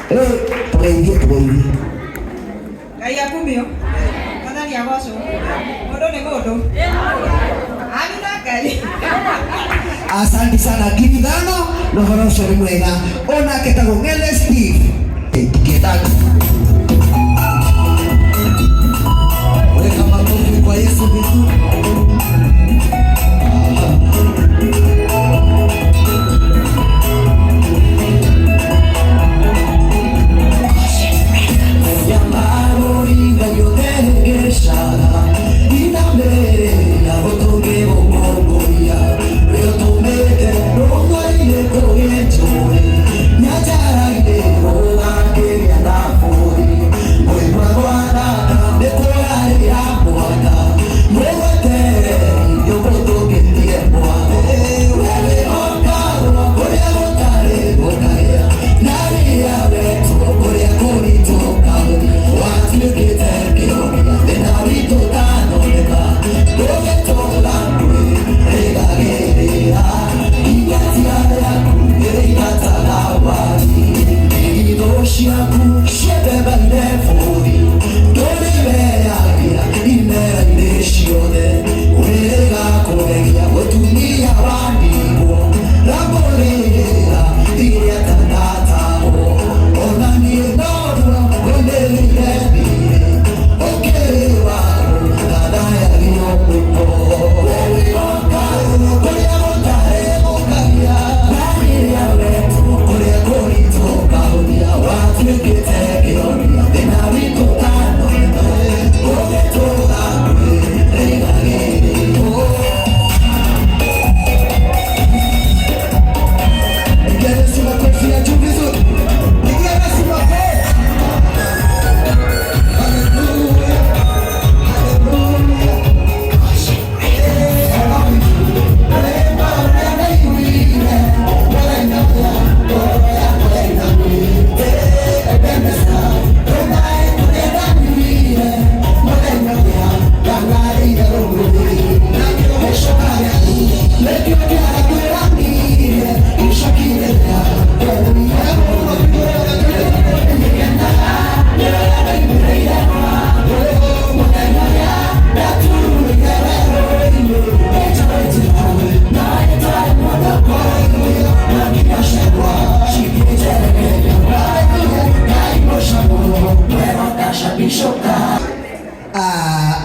Rĩu tũgeithie tũgeithie. Ngai akumio. Mwathani agocwo. Mũndũ nĩ mũndũ. Amina Ngai. Asante sana 5,000 na ũhoro ũcio nĩ mwega. Onake etagwo Ng'ele Steve. Ndingĩtanga. Weka makofi kwa Yesu vizuri.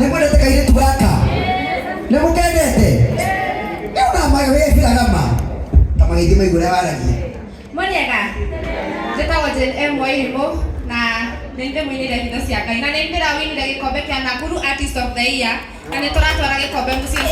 Nĩ mwendete kairĩtu gaka? Nĩ mũkendete? Nĩ ũramaga wĩbiraga ma ta magĩthiĩ maigua ũrĩa waragia. Mũrĩega, njĩtagwo Jane M Wairimũ na nĩ ndĩmũinĩire hitho cia Ngai na nĩ ndĩrawinire gĩkombe kĩa Nakuru Artist of the Year na nĩ tũratwara gĩkombe mũciĩ.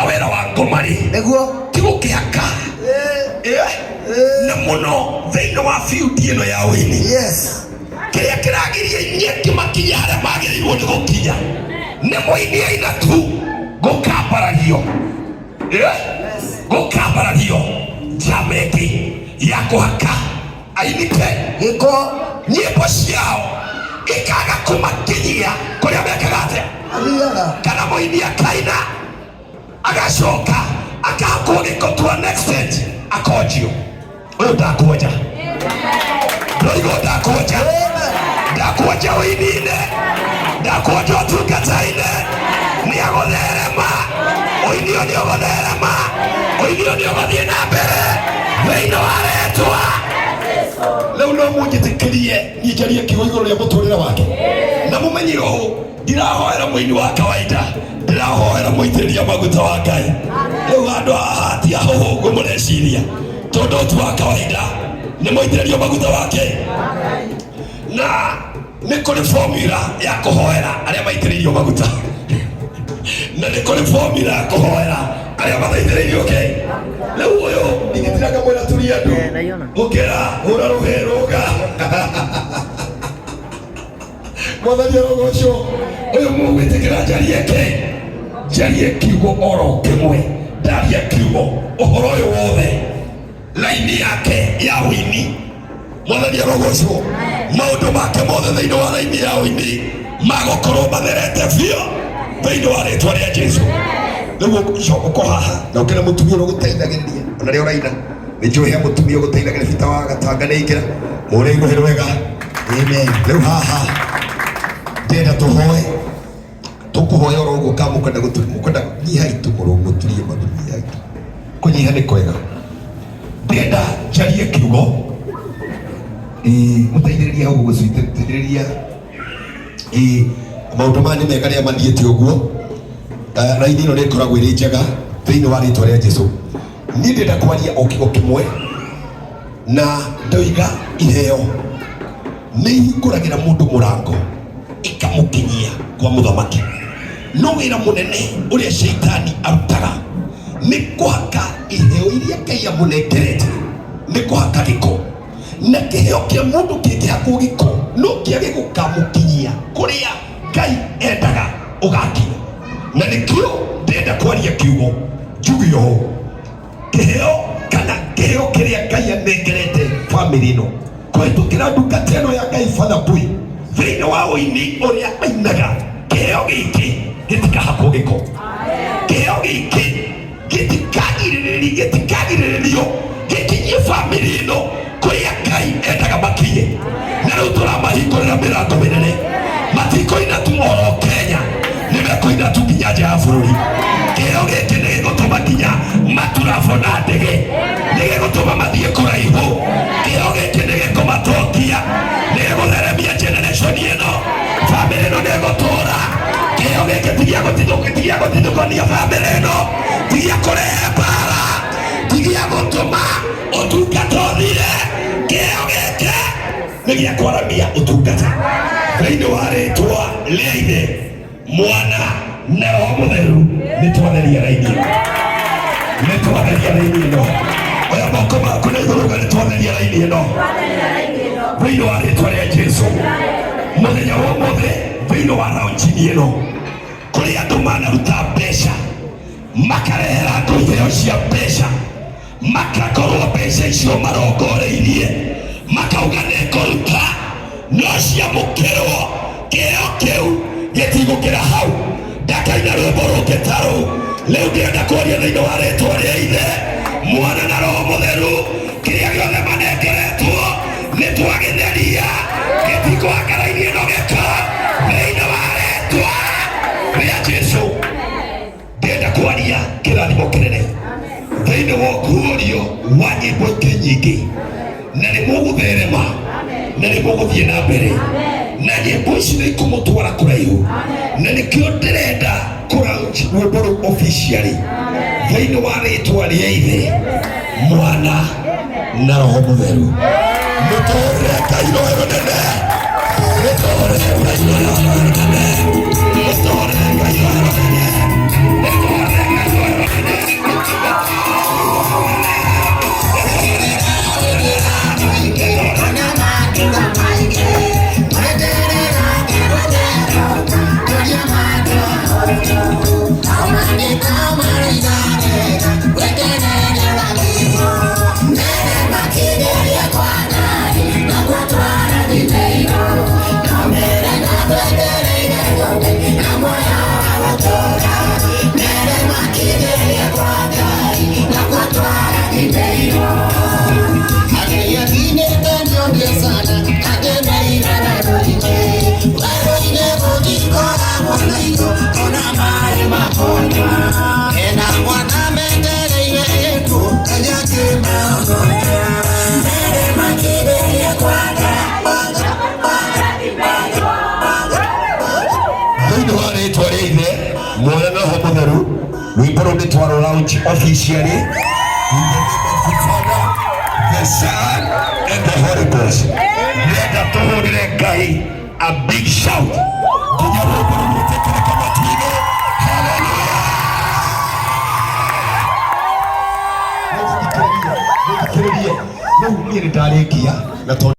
Wĩra wa ngoma-rĩ Nĩguo. Ti gũkĩhaka. Na mũno thĩinĩ wa field ĩno ya ũini. Yes. Kĩrĩa kĩragiria inyuĩ kĩmakinya harĩa magĩrĩirwo nĩ gũkinya nĩ mũini aina tu gũkambarario. Gũkambarario njama ĩngĩ ya kũhaka ainike Gĩko. Nyĩmbo ciao ikaga kũmakinyia kũrĩa mekaga atĩa. Athiaga. Kana mũini akaina agacoka akahakwo gĩko to an extent akonjio. Ũyũ ndakwonja, ndoigo ndakwonja, ndakwonja ũini-inĩ, ndakwonja ũtungata-inĩ. Nĩ agũtherema ũini ũyũ, nĩ ũgũtherema ũini ũyũ, nĩ ũgũthiĩ na mbere thĩinĩ wa rĩtwa rĩu. No mũnjĩtĩkĩrie niĩ njarie kiugo igũrũ rĩa mũtũrĩre wake, na mũmenye ũũ, ndirahoera mũini wa kawaida, ndĩrahoera mũitĩrĩria maguta wa Ngai. Rĩu handũ haha ti ahũhũ ũguo mũreciria, tondũ ti wa kawaida, nĩ mũitĩrĩrio maguta wake, na nĩ kũrĩ formula ya kũhoera arĩa maitĩrĩirio maguta, na nĩ kũrĩ formula ya kũhoera arĩa mataitĩrĩirio. Ke rĩu ũyũ ingĩtira ngamwĩra turia andũ ũkĩra hũra rũhĩ rũga. Mwathani arogocwo. Ũyũ mũgwĩtĩkĩra njarie ke njarie kiugo oro kĩmwe, ndaria kiugo ũhoro ũyũ wothe laini yake ya ũini. Mwathani arogocwo. Maũndũ make mothe thĩinĩ wa laini ya ũini magũkorwo matherete biũ thĩinĩ wa rĩtwa rĩa Jesu. Rĩu ũko haha na ũkĩra mũtumia ũrĩa ũgũteithagĩrĩria ona rĩo ũraina. Nĩ njũĩ he mũtumia ũgũteithagĩrĩria bita wa gatanga nĩ ingĩra mũrĩ igũrũ rwega. Amen. Rĩu haha ndĩrenda tũhoe, tũkũhoya oro ũguo. Ka mũkwenda mũkwenda nyiha itu mũrũ mũturie maru nyiha itu. Kũnyiha nĩ kwega. Ndĩrenda njarie kiugo. Ĩĩ, mũteithĩrĩria hau gũciteithĩrĩria. Ĩĩ, maũndũ maya nĩ mega rĩrĩa mathiĩte ũguo. Raini ĩno nĩ ĩkoragwo ĩrĩ njega thĩinĩ wa rĩtwa rĩa Jesu. Niĩ ndĩrenda kwaria o kiugo kĩmwe, na ndoiga iheo nĩ ihingũragĩra mũndũ mũrango ikamũkinyia kwa mũthamaki, no wĩra mũnene ũrĩa caitani arutaga nĩ kũhaka iheo iria Ngai amũnengerete, nĩ kũhaka gĩko. Na kĩheo kĩa mũndũ kĩngĩhakwo gĩko, no kĩage gũkamũkinyia kũrĩa Ngai endaga ũgakinya. Na nĩkĩo ndĩrenda kwaria kiugo njuge ũũ: kĩheo kana kĩheo kĩrĩa Ngai anengerete bamĩrĩ ĩno kũhĩtũkĩra ndungata ĩno ya Ngai Father Bui thĩinĩ wa ũini ũrĩa ainaga, kĩheo gĩkĩ gĩtikahakwo gĩko, kĩheo gĩkĩ gĩtikagirĩrĩrio gĩkinyie bamĩrĩ ĩno kũrĩa Ngai endaga makinye. Na rĩu tũramahingũrĩra mĩrango mĩnene, matikoina tu ũhoro Kenya. nja ya bũrũri. Kĩheo gĩkĩ nĩ gĩgũtũma nginya maturabo na ndege, nĩ gĩgũtũma mathiĩ kũraihu. Kĩheo gĩkĩ nĩ gĩkũmatongia, nĩ gĩgũtheremia generation ĩno, bamĩrĩ ĩno nĩ ĩgũtũra. Kĩheo gĩkĩ ti gĩa gũtithũkania bamĩrĩ ĩno, ti gĩa kũrehe mbara, ti gĩa gũtũma ũtungata ũthire. Kĩheo gĩkĩ nĩ gĩa kwaramia ũtungata thĩinĩ wa rĩtwa rĩa Ithe, Mwana na Roho Mũtheru. Nĩ twatheria raini ĩno, nĩ twatheria raini ĩno. Oya moko maku na igũrũ uga nĩ twatheria raini ĩno thĩinĩ wa rĩtwa rĩa Jesu. Mũthenya wa ũmũthĩ thĩinĩ wa launching ĩno, kũrĩ andũ manaruta mbeca, makarehera andũ iheo cia mbeca, makakorwo mbeca icio marongoreirie, makauga nĩ ngũruta, no ciamũkĩrwo kĩheo kĩu gĩtigũkĩra hau. Ndakaina rwĩmbo rũngĩ ta rũu. Rĩu ndĩrenda kwaria thĩinĩ wa rĩtwa rĩa Ithe, Mwana na Roho Mũtheru. Kĩrĩa gĩothe manengeretwo nĩ twagĩtheria, gĩtikũhakarainie no gĩko thĩinĩ wa rĩtwa rĩa Jesu. Ndĩrenda kwaria kĩrathimo kĩnene thĩinĩ wa ũguũrio wa nyĩmbo ingĩ nyingĩ, na nĩ mũgũtherema na nĩ mũgũthiĩ na mbere na nyĩmbo ici nĩ ikũmũtwara kũraihu, na nĩkĩo ndĩrenda kũlaunch rwĩmbo rũu officially thĩinĩ wa rĩtwa rĩa Ithe, Mwana na Roho Mũtheru. Mũtũũrĩre Ngai rũĩ rũnene, mũtũũrĩre Ngai rũĩ rũnene, mũtũũrĩre Ngai rũĩ rũnene, mũtũũrĩre Ngai rũĩ rũnene. Thĩinĩ wa rĩtwa rĩa Ithe, Mwana na Roho Mũtheru, rwĩmbo rũu nĩ twarũ launch officially in the name of the Father, the Son and the Holy Ghost. Ndĩrenda tũhũrĩre Ngai a big shout nginya rwĩmbo rũu rũtĩkĩrĩke matu-inĩ. Hallelujah! Mũthikĩrĩrie, rĩu niĩ nĩ ndarĩkia na tondũ